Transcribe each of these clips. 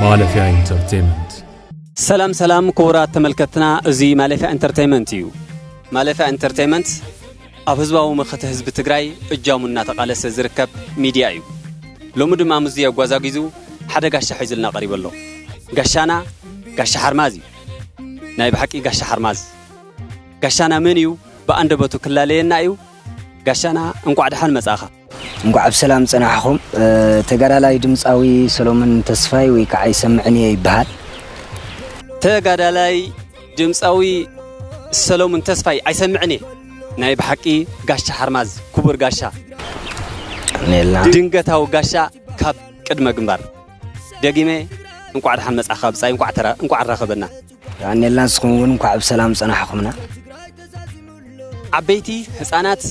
ማለፍያ ኢንተርቴይመንት። ሰላም ሰላም ክቡራት ተመልከትና፣ እዚ ማለፍያ ኢንተርቴይመንት እዩ። ማለፍያ ኢንተርቴይመንት ኣብ ህዝባዊ መኸተ ህዝቢ ትግራይ እጃሙ እናተቓለሰ ዝርከብ ሚድያ እዩ። ሎሚ ድማ ምስዚ ኣጓዛጊዙ ሓደ ጋሻ ሒዙልና ቀሪቡ ኣሎ። ጋሻና ጋሻ ሓርማዝ እዩ። ናይ ብሓቂ ጋሻ ሓርማዝ። ጋሻና መን እዩ? ብኣንደበቱ ክላለየና እዩ። ጋሻና እንቋዕ ደሓን መጻእኻ። እንኳዕ ብሰላም ጸናሕኹም። ተጋዳላይ ድምፃዊ ሰሎሞን ተስፋይ ወይ ከዓ ይሰምዕን እየ ይበሃል። ተጋዳላይ ድምፃዊ ሰሎሙን ተስፋይ ኣይሰምዕን እየ። ናይ ብሓቂ ጋሻ ሓርማዝ ክቡር ጋሻ። ኔላ ድንገታዊ ጋሻ ካብ ቅድመ ግንባር። ደጊመ እንቋዕ ደሓን መጻኻ ብጻይ፣ እንቋዕ ተራ- እንቋዕ ኣራኸበና። ኔላ ንስኹም እውን እንኳዕ ብሰላም ጸናሕኹምና። ዓበይቲ፣ ህፃናት፣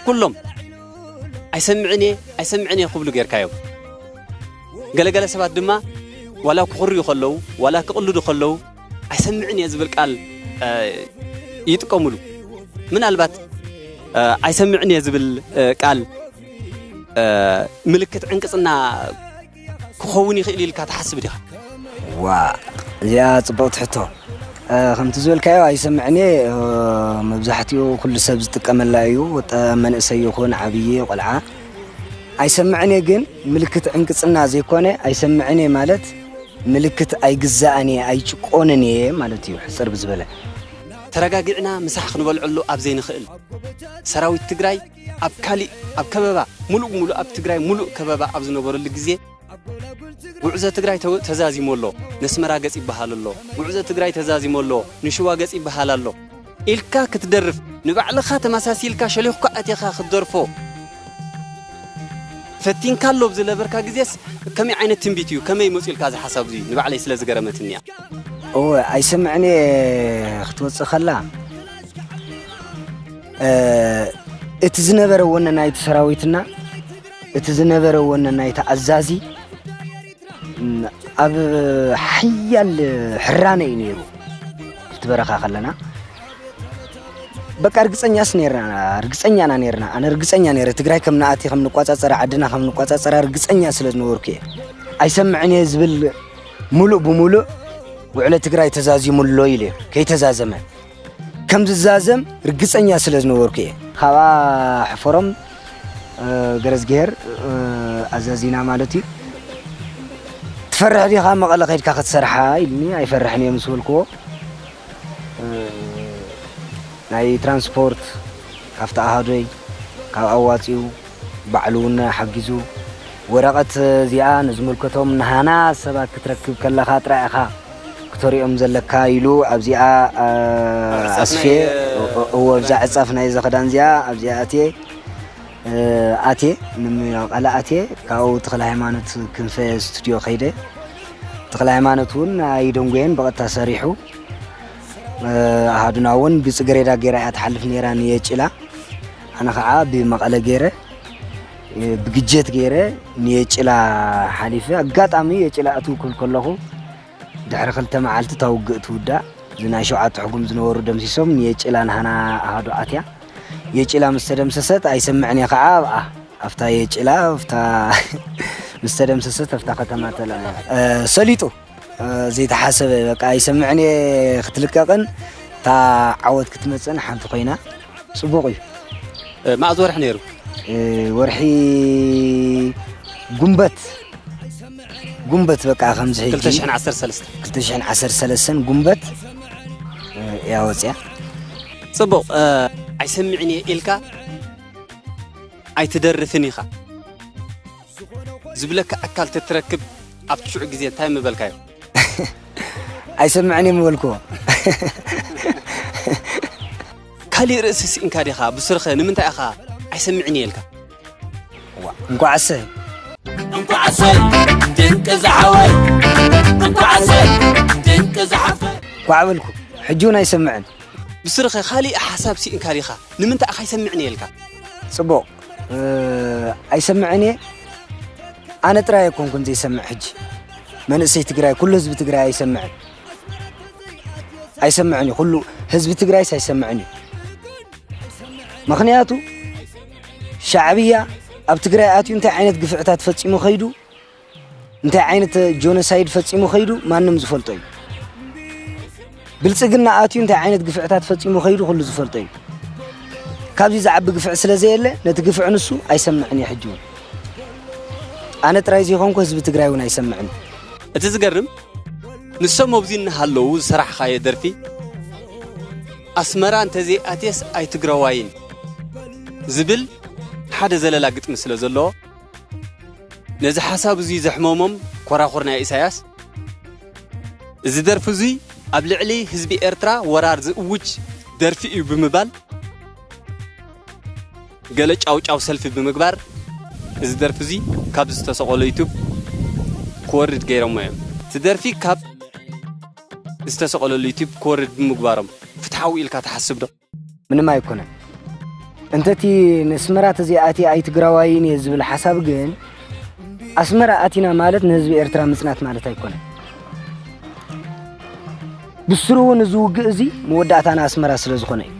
ኩሎም ኣይሰምዕን እየ ኣይሰምዕን እየ ክብሉ ጌርካዮም። ገለገለ ሰባት ድማ ዋላ ክኹርዩ ከለዉ ዋላ ክቕልዱ ከለዉ ኣይሰምዕን እየ ዝብል ቃል ይጥቀሙሉ። ምናልባት ኣይሰምዕን እየ ዝብል ቃል ምልክት ዕንቅፅና ክኸውን ይኽእል ኢልካ ትሓስብ ዲኻ? ዋ እዚኣ ፅብቕቲ ሕቶ። ከምቲ ዝበልካዮ ኣይሰምዕን እየ። መብዛሕትኡ ኩሉ ሰብ ዝጥቀመላ እዩ። ወጠ መንእሰይ ይኹን ዓብዪ ቆልዓ ኣይሰምዕን እየ። ግን ምልክት ዕንቅፅና ዘይኮነ ኣይሰምዕን እየ ማለት ምልክት ኣይግዛእን እየ ኣይጭቆንን እየ ማለት እዩ። ሕፅር ብዝበለ ተረጋጊዕና ምሳሕ ክንበልዐሉ ኣብ ዘይንኽእል ሰራዊት ትግራይ ኣብ ካሊእ ኣብ ከበባ ሙሉእ ብሙሉእ ኣብ ትግራይ ሙሉእ ከበባ ኣብ ዝነበረሉ ግዜ ጉዕዞ ትግራይ ተው- ተዛዚሙ ኣሎ፣ ነስመራ ገፅ ይበሃል ኣሎ፣ ጉዕዞ ትግራይ ተዛዚሙ ኣሎ፣ ንሽዋ ገፅ ይበሃል ኣሎ ኢልካ ክትደርፍ ንባዕልኻ ተመሳሲልካ ሸሊኽካ ኣቲኻ ክትደርፎ ፈቲንካ ኣሎ ብዝነበርካ ግዜስ ከመይ ዓይነት ትንቢት እዩ ከመይ መፂኡልካ እዚ ሓሳብ እዚ ንባዕለይ ስለ ዝገረመትኒ እያ። እወ ኣይሰምዕን እየ ክትወፅእ ከላ እቲ ዝነበረ ወነ ናይቲ ሰራዊትና እቲ ዝነበረ ወነ ናይቲ ኣዛዚ ኣብ ሓያል ሕራነ እዩ ነይሩ። እቲ በረኻ ከለና በቃ ርግፀኛስ ነርና ርግፀኛ ኢና ነርና ኣነ ርግፀኛ ነረ ትግራይ ከም ንኣቲ ከም ንቋፃፀራ ዓድና ከም ንቋፃፀራ ርግፀኛ ስለ ዝነበርኩ እየ። ኣይሰምዕን እየ ዝብል ሙሉእ ብሙሉእ ውዕለ ትግራይ ተዛዚሙ ኣሎ ኢለ ከይተዛዘመ ከም ዝዛዘም ርግፀኛ ስለ ዝነበርኩ እየ። ካብኣ ሕፈሮም ገረዝግሄር ኣዛዚና ማለት እዩ። ትፈርሕ ዲኻ መቐለ ከይድካ ክትሰርሓ ኢልኒ። ኣይፈርሕን እየ ምስ በልክዎ ናይ ትራንስፖርት ካብቲ ኣሃዶይ ካብ ኣዋፂኡ ባዕሉ እውን ሓጊዙ ወረቐት እዚኣ ንዝምልከቶም ንሃና ሰባት ክትረክብ ከለኻ ጥራይ ኢኻ ክተሪኦም ዘለካ ኢሉ ኣብዚኣ ኣስፌ እዎ ኣብዛ ዕፃፍ ናይ ዘኸዳን እዚኣ ኣብዚኣ ኣትየ ኣትየ ንመቐለ ኣትየ ካብኡ ተኽለ ሃይማኖት ክንፈ ስቱድዮ ከይደ ተኽለ ሃይማኖት እውን ኣይደንጎየን ብቐጥታ ሰሪሑ ኣሃዱና እውን ብፅግሬዳ ገይራ እያ ትሓልፍ ነይራ ንየጭላ ኣነ ከዓ ብመቐለ ገይረ ብግጀት ገይረ ንየጭላ ሓሊፈ ኣጋጣሚ የጭላ እትው ክብል ከለኹ ድሕሪ ክልተ መዓልቲ እታ ውግእ ትውዳእ እዚ ናይ ሸውዓተ ሕጉም ዝነበሩ ደምሲሶም ንየጭላ ንሃና ኣሃዱ ኣትያ የጭላ ምስ ተደምሰሰት ኣይሰምዕን እየ ከዓ ኣብኣ ኣብታ የጭላ ኣብታ ምስ ተደምሰሰት ኣብታ ከተማ ተለመ ሰሊጡ ዘይተሓሰበ በቃ ኣይሰምዕን እየ ክትልቀቕን እታ ዓወት ክትመፅእን ሓንቲ ኮይና ፅቡቕ እዩ መኣዝ ወርሒ ነይሩ ወርሒ ጉንበት ጉንበት በቃ ከምዚ ሕጂ 2013 2013 ጉንበት እያ ወፅያ ፅቡቕ ኣይሰምዕን እየ ኢልካ ኣይትደርፍን ኢኻ ዝብለካ ኣካል ተትረክብ ኣብቲ ሽዑ ግዜ እንታይ ምበልካዮ ኣይሰምዕን እየ ምበልክዎ ካሊእ ርእሲ ስኢንካ ዲኻ ብስርኸ ንምንታይ ኢኻ ኣይሰምዕን እየ ኢልካ እንኳዕሰ እንኳዕሰይ ድንቂ ዝዓወይ እንኳዕሰይ ድንቂ ዝዓፈ ኳዕ በልኩ ሕጂ እውን ኣይሰምዕን ብስርኸ ካሊእ ሓሳብ ስኢንካ ዲኻ ንምንታይ ኢኻ ኣይሰምዕን እየ ኢልካ ፅቡቕ ኣይሰምዕን እየ ኣነ ጥራይ ኣይኮንኩን ዘይሰምዕ ሕጂ መንእሰይ ትግራይ ኩሉ ህዝቢ ትግራይ ኣይሰምዕን ኣይሰምዕን እዩ ኩሉ ህዝቢ ትግራይስ ኣይሰምዕን እዩ ምኽንያቱ ሻዕብያ ኣብ ትግራይ ኣትዩ እንታይ ዓይነት ግፍዕታት ፈፂሙ ከይዱ እንታይ ዓይነት ጆኖሳይድ ፈጺሙ ከይዱ ማንም ዝፈልጦ እዩ። ብልጽግና ኣትዩ እንታይ ዓይነት ግፍዕታት ፈጺሙ ከይዱ ኩሉ ዝፈልጦ እዩ። ካብዚ ዝዓቢ ግፍዕ ስለ ዘየለ ነቲ ግፍዕ ንሱ ኣይሰምዕን እየ ሕጂ እውን። ኣነ ጥራይ ዘይኮንኩ ህዝቢ ትግራይ እውን ኣይሰምዕን። እቲ ዝገርም ንሶም ኣብዚ እናሃለዉ ዝሰራሕኻዮ ደርፊ ኣስመራ እንተዘይኣትየስ ኣይትግራዋይን ዝብል ሓደ ዘለላ ግጥሚ ስለ ዘለዎ ነዚ ሓሳብ እዙይ ዘሕመሞም ኮራኹር ናይ ኢሳያስ እዚ ደርፊ እዙይ ኣብ ልዕሊ ህዝቢ ኤርትራ ወራር ዝእውጅ ደርፊ እዩ ብምባል ገለ ጫውጫው ሰልፊ ብምግባር እዚ ደርፊ እዙይ ካብ ዝተሰቐሎ ዩቱብ ክወርድ ገይሮሞ እዮም። እቲ ደርፊ ካብ ዝተሰቐለሉ ዩቱብ ክወርድ ብምግባሮም ፍትሓዊ ኢልካ ትሓስብ ዶ? ምንም ኣይኮነን። እንተቲ ንስመራ ተዘይኣትየ ኣይትግራዋይን እየ ዝብል ሓሳብ ግን ኣስመራ ኣቲና ማለት ንህዝቢ ኤርትራ ምጽናት ማለት ኣይኮነን። ብስሩ እውን እዚ ውግእ እዚ መወዳእታና ኣስመራ ስለ ዝኾነ እዩ።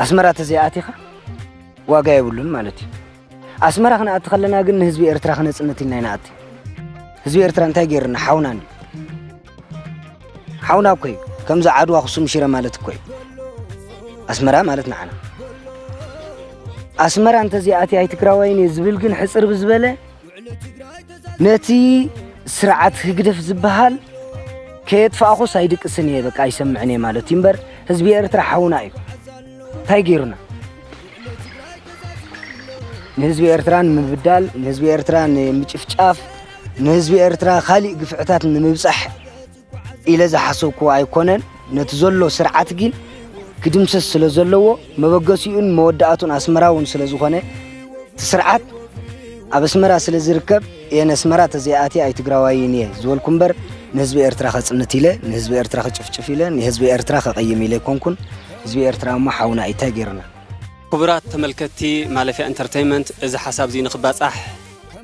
ኣስመራ ተዘይኣቲኻ ዋጋ የብሉን ማለት እዩ። ኣስመራ ክንኣቲ ከለና ግን ንህዝቢ ኤርትራ ክነጽንት ኢልና ይንኣቲ። ህዝቢ ኤርትራ እንታይ ገይርና? ሓውና እንድዩ። ሓውና እኮ እዩ። ከምዚ ዓድዋ፣ ኣኽሱም፣ ሽረ ማለት እኮ እዩ። ኣስመራ ማለት ንዓና። ኣስመራ እንተዘይኣትየ ኣይትግራዋይን እየ ዝብል ግን ሕጽር ብዝበለ ነቲ ስርዓት ህግደፍ ዝበሃል ከየጥፋእኹስ ኣይድቅስን እየ፣ በቃ ኣይሰምዕን እየ ማለት እዩ እምበር ህዝቢ ኤርትራ ሓውና እዩ። እንታይ ገይሩና? ንህዝቢ ኤርትራ ንምብዳል፣ ንህዝቢ ኤርትራ ንምጭፍጫፍ፣ ንህዝቢ ኤርትራ ካሊእ ግፍዕታት ንምብጻሕ ኢለ ዝሓሰብክዎ ኣይኮነን። ነቲ ዘሎ ስርዓት ግን ክድምሰስ ስለ ዘለዎ መበገሲኡን መወዳእቱን ኣስመራ እውን ስለ ዝኾነ እቲ ስርዓት ኣብ ኣስመራ ስለ ዝርከብ እየ ነስመራ ተዘይኣትየ ኣይትግራዋይን እየ ዝበልኩ እምበር ንህዝቢ ኤርትራ ከጽንት ኢለ ንህዝቢ ኤርትራ ክጭፍጭፍ ኢለ ንህዝቢ ኤርትራ ከቐይም ኢለ ኣይኮንኩን። ህዝቢ ኤርትራ እሞ ሓውና እዩ፣ እንታይ ገይሩና? ክቡራት ተመልከትቲ ማለፍያ ኢንተርተይንመንት እዚ ሓሳብ እዚ ንኽባጻሕ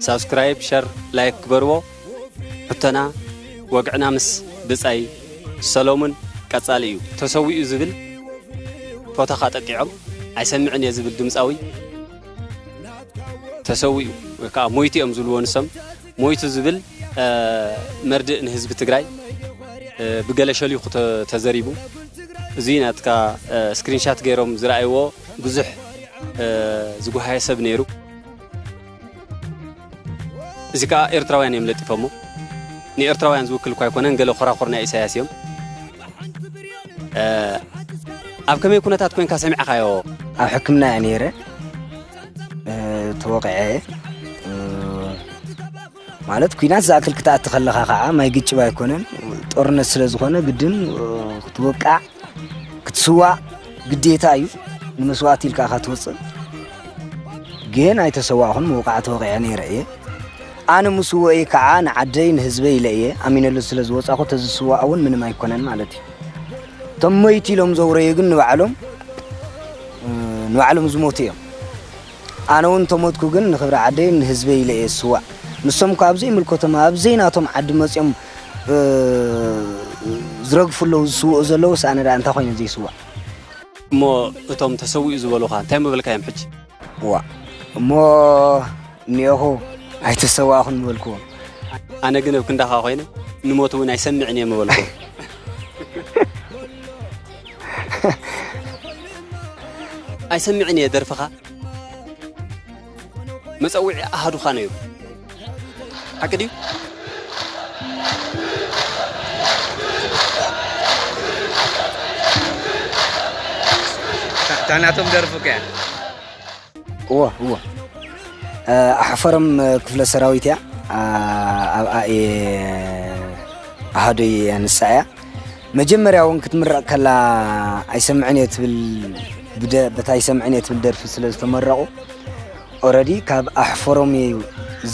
ሳብስክራይብ፣ ሸር፣ ላይክ ግበርዎ። ሕቶና ወግዕና ምስ ብጻይ ሰሎሙን ቀጻሊ እዩ። ተሰዊኡ ዝብል ፎቶኻ ጠቂዖም ኣይሰምዕን እየ ዝብል ድምጻዊ ተሰዊኡ ወይ ከዓ ሞይቱ እዮም ዝብልዎ ንሶም። ሞይቱ ዝብል መርድእ ንህዝቢ ትግራይ ብገለ ሸሊኹ ተዘሪቡ። እዚ ናትካ ስክሪንሻት ገይሮም ዝረኣይዎ ብዙሕ ዝጉሃየ ሰብ ነይሩ። እዚ ከዓ ኤርትራውያን እዮም ለጢፎሞ። ንኤርትራውያን ዝውክል እኳ ኣይኮነን፣ ገለ ኮራኹር ናይ ኢሳያስ እዮም። ኣብ ከመይ ኩነታት ኮንካ ሰሚዕኻዮ? ኣብ ሕክምና እየ ነይረ፣ ተወቂዐ። ማለት ኲናት ዝኣክል ክትኣቲ ከለኻ ከዓ ማይ ግጭብ ኣይኮነን፣ ጦርነት ስለ ዝኾነ ግድን ክትወቃዕ ክትስዋእ ግዴታ እዩ። ንመስዋእቲ ኢልካ ኢኻ ትወፅእ። ግን ኣይተሰዋእኹን፣ ምውቃዕ ተወቂዐ ነይረ እየ። ኣነ ምስወእየ ከዓ ንዓደይ ንህዝበይ ኢለ እየ ኣሚነሉ ስለ ዝወፃኹ፣ ተዝስዋእ እውን ምንም ኣይኮነን ማለት እዩ። እቶም መይቲ ኢሎም ዘውረዩ ግን ንባዕሎም ንባዕሎም ዝሞቱ እዮም። ኣነ እውን እንተሞትኩ ግን ንኽብሪ ዓደይ ንህዝበይ ኢለ እየ ዝስዋእ። ንሶም እኳ ኣብ ዘይምልከቶም ኣብ ዘይናቶም ዓዲ መፅኦም ዝረግፉ ኣለዉ ዝስውኡ ዘለዉ፣ ኣነ ደኣ እንታይ ኮይነ ዘይስዋእ? እሞ እቶም ተሰዊኡ ዝበሉኻ እንታይ ምበልካዮም ሕጂ? ዋ እሞ እኒኦኹ ኣይተሰዋእኹን ምበልክዎም። ኣነ ግን ኣብ ክንዳኻ ኮይነ ንሞት እውን ኣይሰምዕን እየ ምበልክዎም። ኣይሰምዕን እየ ደርፍኻ። መጸውዒ ኣሃዱኻ ነይሩ። ሓቂ ድዩ? እታ ናቶም ደርፉ ከ? እወ እወ። ኣሕፈሮም ክፍለ ሰራዊት እያ። ኣብኣ እየ ኣሃዱይ እያ ንሳ እያ። መጀመርያ እውን ክትምረቕ ከላ ኣይሰምዕን እየ ትብል፣ ብደ-፣ በታ ኣይሰምዕን እየ ትብል ደርፊ ስለ ዝተመረቑ፣ ኦረዲ ካብ ኣሕፈሮም እዩ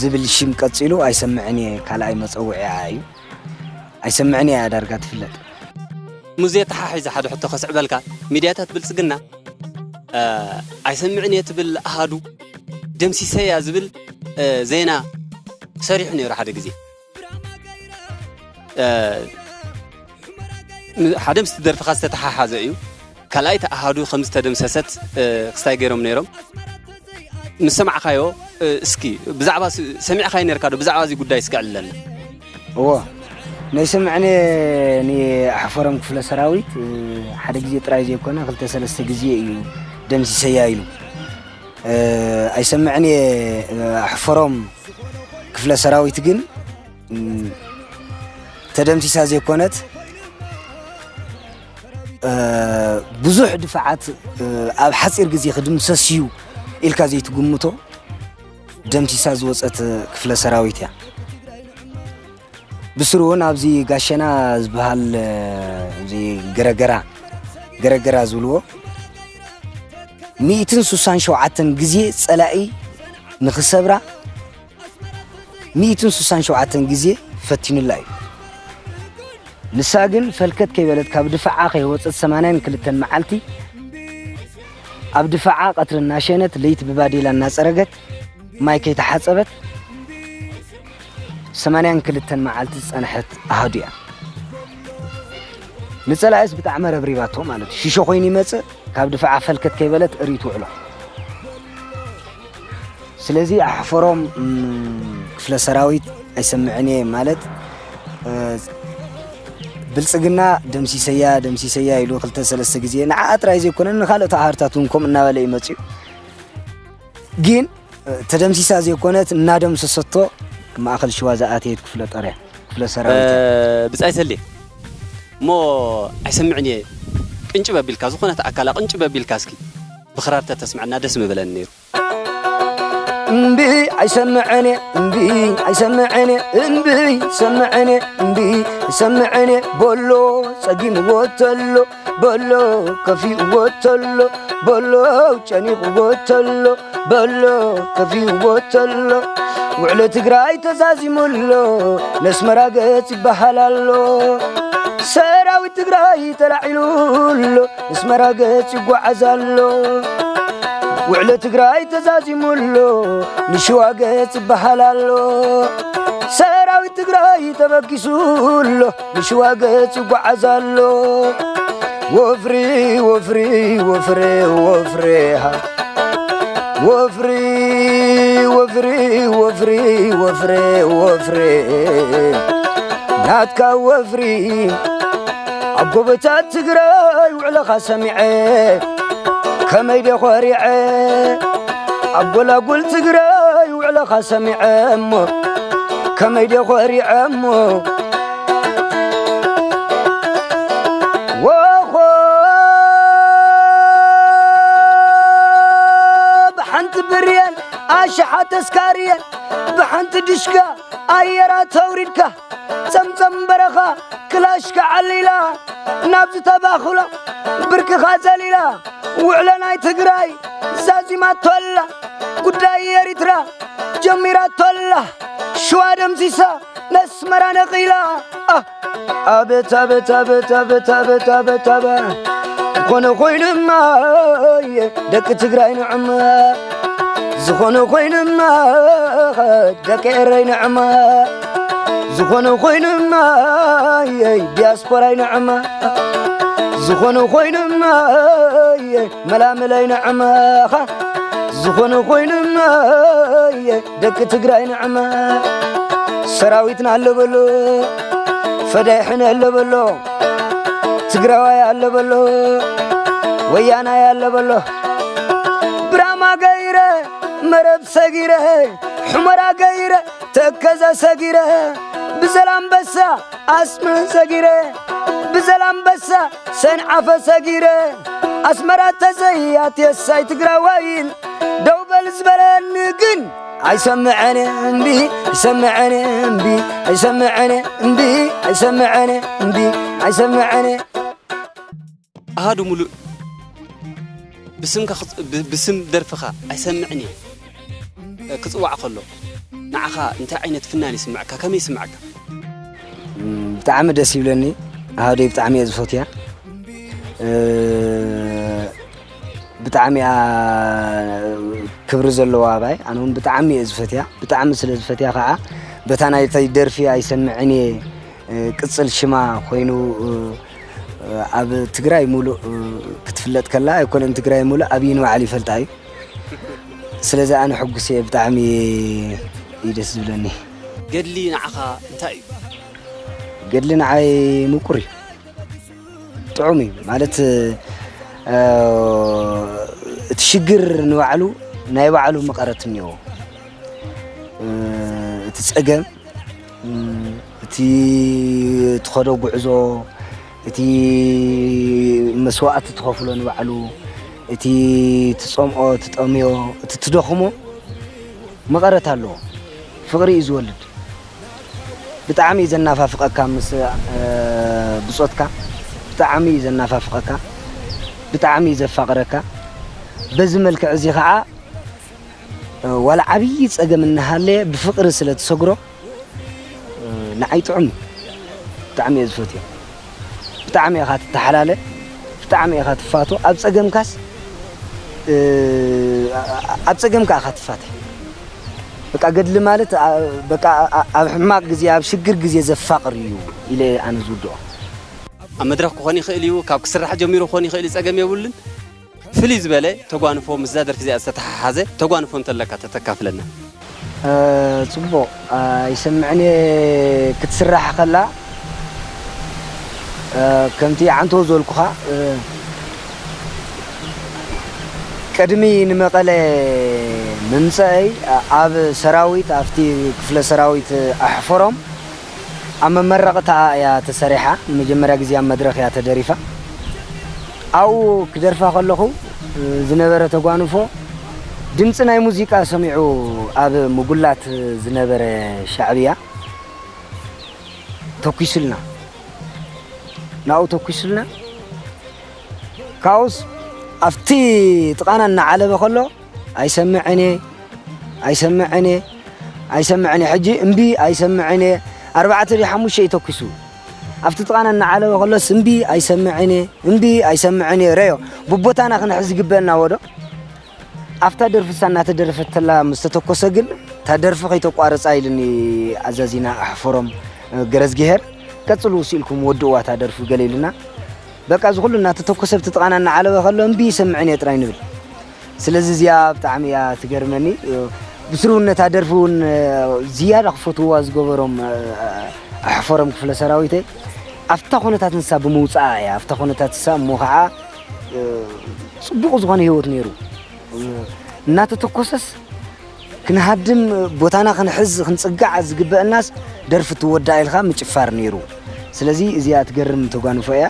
ዝብል ሽም ቀጺሉ ኣይሰምዕን እየ ካልኣይ መጸውዒኣ እዩ። ኣይሰምዕን እያ ዳርጋ ትፍለጥ። ሙዜ ተሓሒዘ ሓደ ሕቶ ከስዕበልካ፣ ሚድያታት ብልጽግና፣ እ፣ ኣይሰምዕን እየ ትብል ኣሃዱ ደምሲሰያ ዝብል፣ እ፣ ዜና ሰሪሑ ነይሩ ሓደ ግዜ። እ፣ ም-፣ ሓደ ምስቲ ደርፍኻ ዝተተሓሓዘ እዩ። ካልኣይቲ ኣሃዱ ከም ዝተደምሰሰት፣ እ፣ ክስታይ ገይሮም ነይሮም። ምስ ሰማዕካዮ፣ እስኪ ብዛዕባ ስ- ሰሚዕካዮ ነርካ ዶ? ብዛዕባ እዚ ጉዳይ እስኪ ዕልለና። እዎ ናይ ሰምዐኔ ንኣሕፈሮም ክፍለ ሰራዊት ሓደ ግዜ ጥራይ ዘይኮነ ክልተ ሰለስተ ግዜ እዩ ደምሲሰያ ኢሉ ኣይሰምዐኔ ኣሕፈሮም ክፍለ ሰራዊት ግን ተደምሲሳ ዘይኮነት ብዙሕ ድፋዓት ኣብ ሓፂር ግዜ ክድምሰስ እዩ ኢልካ ዘይትግምቶ ደምሲሳ ዝወፀት ክፍለ ሰራዊት እያ። ብስሩ እውን ኣብዚ ጋሸና ዝበሃል እዚ ገረገራ ገረገራ ዝብልዎ ሚእትን ስሳን ሸውዓተን ግዜ ፀላኢ ንክሰብራ ሚእትን ስሳን ሸውዓተን ግዜ ፈቲኑላ እዩ። ንሳ ግን ፈልከት ከይበለት ካብ ድፋዓ ከይወፀት ሰማንያን ክልተን መዓልቲ ኣብ ድፋዓ ቀትሪ እናሸነት ለይቲ ብባዴላ እናፀረገት ማይ ከይተሓፀበት ሰማንያን ክልተን መዓልቲ ዝፀንሐት ኣሃዱ እያ። ንፀላኢስ ብጣዕሚ ረብሪባቶ ማለት እዩ። ሽሾ ኮይኑ ይመፅእ ካብ ድፋዓ ፈልከት ከይበለት እርዩ ትውዕሎ። ስለዚ ኣሕፈሮም ክፍለ ሰራዊት ኣይሰምዕን እየ ማለት ብልፅግና ደምሲሰያ ደምሲሰያ ኢሉ ክልተ ሰለስተ ግዜ ንዓኣ ጥራይ ዘይኮነ ንካልኦት ኣሃርታት እውን ከምኡ እናበለ እዩ መፅኡ። ግን ተደምሲሳ ዘይኮነት እናደምሰሰቶ ማእኸል ሽዋ ዝኣተየት ክፍለ ጦር እያ ክፍለ ሰራዊት እያ። ብጻይ ሰሌ እሞ ኣይሰምዕን እየ ቅንጭብ ኣቢልካ ዝኾነት ኣካላ ቅንጭብ ኣቢልካ እስኪ ብኽራር ተተስምዐና ደስ ምበለኒ ነይሩ። እምቢ ኣይሰምዕን እየ እምቢ ኣይሰምዕን እየ እምቢ ሰምዕን እየ እምቢ ኣይሰምዕን እየ በሎ ጸጊምዎ ተሎ በሎ ከፊእዎ ተሎ በሎ ጨኒቕዎ ተሎ በሎ ከፊእዎ ተሎ ውዕሎ ትግራይ ተዛዚሙ ኣሎ ነስመራ ገጽ ይበሃል ኣሎ ሰራዊት ትግራይ ተላዒሉ ኣሎ ነስመራ ገጽ ይጓዓዝ ኣሎ ውዕሎ ትግራይ ተዛዚሙ ኣሎ ንሽዋ ገጽ ይበሃል ኣሎ ሰራዊት ትግራይ ተበጊሱ ኣሎ ንሽዋ ገጽ ይጓዓዝ ኣሎ ወፍሪ ወፍሪ ወፍሬ ወፍሬ ሃ ወፍሪ ወፍሪ ወፍሪ ወፍሬ ወፍሬ ናትካ ወፍሪ ኣብ ጎቦታት ትግራይ ውዕለኻ ሰሚዐ ከመይ ደ ኾሪዐ ኣብ ጎላጉል ትግራይ ውዕለኻ ሰሚዐ እሞ ከመይ ደ ኾሪዐ እሞ ወኾ ብሓንቲ ብርየን ኣሽሓ ተስካርየን ብሓንቲ ድሽካ ኣየራ ተውሪድካ ጸምጸም በረኻ ክላሽካ ዓሊላ ናብ ዝተባኽሎ ብርክኻ ዘሊላ ውዕሎ ናይ ትግራይ ዛዚማቶ ኣላ ጉዳይ ኤሪትራ ጀሚራቶ ኣላ ሽዋ ደምሲሳ ነስመራ ነቒላ ኣህ ኣቤት ኣቤት ኣቤት ኣቤት ኣቤት ኣቤት ኣበ ዝኾነ ኮይንማ ደቂ ትግራይ ንዕማ ዝኾነ ኮይንማ ደቂ ኤረይ ንዕማ ዝኾነ ኮይንማ ዲያስፖራይ ንዕማ ዝኾነ ኮይንማ መላመላይ ንዕማኻ ዝኾነ ኮይንማ ደቂ ትግራይ ንዕማ ሰራዊትና ኣሎ በሎ ፈዳይሕን ኣሎ በሎ ትግራዋይ ኣሎ በሎ ወያናይ ኣሎ በሎ ብራማ ገይረ መረብ ሰጊረ ሑመራ ገይረ ተከዘ ሰጊረ ብዘላምበሳ ኣስመ ሰጊረ ብዘላምበሳ ሰንዓፈ ሰጊረ ኣስመራ ተዘይ ኣትየሳይ ትግራዋይን ደው በል ዝበለኒ ግን ኣይሰምዐን እምቢ ኣይሰምዐን እምቢ ኣይሰምዐን እምቢ ኣይሰምዐን እምቢ ኣይሰምዐን ኣሃዱ ሙሉእ ብስምካ ክጽ- ብ- ብስም ደርፍኻ ኣይሰምዕን እየ ክጽዋዕ ከሎ ንዓኻ እንታይ ዓይነት ፍናን ይስምዐካ ከመይ ይስምዐካ ብጣዕሚ ደስ ይብለኒ ኣሃደይ ብጣዕሚ እየ ዝፈትያ ብጣዕሚ እያ ክብሪ ዘለዋ ኣባይ ኣነ እውን ብጣዕሚ እየ ዝፈትያ ብጣዕሚ ስለ ዝፈትያ ከዓ በታ ናይተይ ደርፊ ኣይሰምዕን እየ ቅፅል ሽማ ኮይኑ ኣብ ትግራይ ሙሉእ ክትፍለጥ ከላ ኣይኮነን ትግራይ ሙሉእ ኣብይ ንባዕሉ ይፈልጣ እዩ ስለዚ ኣነ ሕጉስ እየ፣ ብጣዕሚ እዩ ደስ ዝብለኒ። ገድሊ ንዓኻ እንታይ እዩ? ገድሊ ንዓይ ምቁር እዩ፣ ጥዑም እዩ ማለት፣ እቲ ሽግር ንባዕሉ ናይ ባዕሉ መቐረት እኒኦ። እቲ ፀገም፣ እቲ ትኸዶ ጉዕዞ፣ እቲ መስዋእቲ ትኸፍሎ ንባዕሉ፣ እቲ ትፀምኦ፣ ትጠምዮ፣ እቲ ትደኽሞ መቐረት ኣለዎ። ፍቕሪ እዩ ዝወልድ። ብጣዕሚ እዩ ዘናፋፍቐካ ምስ ብፆትካ፣ ብጣዕሚ እዩ ዘናፋፍቐካ፣ ብጣዕሚ እዩ ዘፋቕረካ። በዚ መልክዕ እዚ ከዓ ዋላ ዓብዪ ፀገም እናሃለየ ብፍቕሪ ስለ ትሰግሮ ንዓይ ጥዑም እዩ። ብጣዕሚ እየ ዝፈትዮ። ብጣዕሚ ኢኻ ትተሓላለ፣ ብጣዕሚ ኢኻ ትፋቶ። ኣብ ፀገምካስ ኣብ ፀገምካ ኢኻ ትፋተ። በቃ ገድሊ ማለት በቃ ኣብ ሕማቕ ግዜ ኣብ ሽግር ግዜ ዘፋቕር እዩ ኢለ ኣነ ዝውድኦ። ኣብ መድረኽ ክኾን ይኽእል እዩ፣ ካብ ክስራሕ ጀሚሩ ክኾን ይኽእል እዩ፣ ፀገም የብሉን። ፍልይ ዝበለ ተጓንፎ ምስዛ ደርፊ እዚኣ ዝተተሓሓዘ ተጓንፎ እንተለካ ተተካፍለና። ፅቡቕ ኣይሰምዕን እየ ክትስራሕ ከላ ከምቲ ዓንተው ዝበልኩኻ ቅድሚ ንመቐለ ምምፀአይ ኣብ ሰራዊት ኣብቲ ክፍለ ሰራዊት ኣሕፈሮም ኣብ መመረቕታ እያ ተሰሪሓ። ንመጀመርያ ግዜ ኣብ መድረኽ እያ ተደሪፋ። ኣብኡ ክደርፋ ከለኹ ዝነበረ ተጓንፎ ድምፂ ናይ ሙዚቃ ሰሚዑ ኣብ ምጉላት ዝነበረ ሻዕብያ ተኩሱልና፣ ናብኡ ተኩሱልና። ካብኡስ ኣብቲ ጥቓና እናዓለበ ከሎ ኣይሰምዕን እየ ኣይሰምዕን እየ ኣይሰምዕን እየ። ሕጂ እምቢ ኣይሰምዕን እየ። ኣርባዕተ ድዩ ሓሙሽተ እዩ ተኩሱ። ኣብቲ ጥቓና እናዓለበ ከሎስ እምቢ ኣይሰምዕን እየ እምቢ ኣይሰምዕን እየ። ረዮ ብቦታና ክንሕዝ ዝግበአና ወዶ ኣብታ ደርፊ እሳ እናተደረፈተላ ምስ ተተኮሰ ግን እታ ደርፊ ከይተቋርፃ ኢልኒ ኣዛዚና ኣሕፈሮም ገረዝግሄር። ቀፅሉ ውስ ኢልኩም ወድእዋ እታ ደርፊ ገለ ኢሉና። በቃ እዚ ኩሉ እናተተኮሰ ብቲ ጥቓና እናዓለበ ከሎ እምቢ ይሰምዕን እየ ጥራይ ንብል። ስለዚ እዚኣ ብጣዕሚ እያ ትገርመኒ። ብስሩ እውን ነታ ደርፊ እውን ዝያዳ ክፈትውዋ ዝገበሮም ኣሕፈሮም ክፍለ ሰራዊተይ ኣብታ ኩነታት ንሳ ብምውፅኣ እያ። ኣብታ ኩነታት ንሳ እሞ ከዓ ፅቡቕ ዝኾነ ህይወት ነይሩ። እናተተኮሰስ ክንሃድም ቦታና ክንሕዝ ክንፅጋዕ ዝግበአናስ ደርፊ ትወዳእ ኢልካ ምጭፋር ነይሩ። ስለዚ እዚኣ ትገርም ተጓንፎ እያ።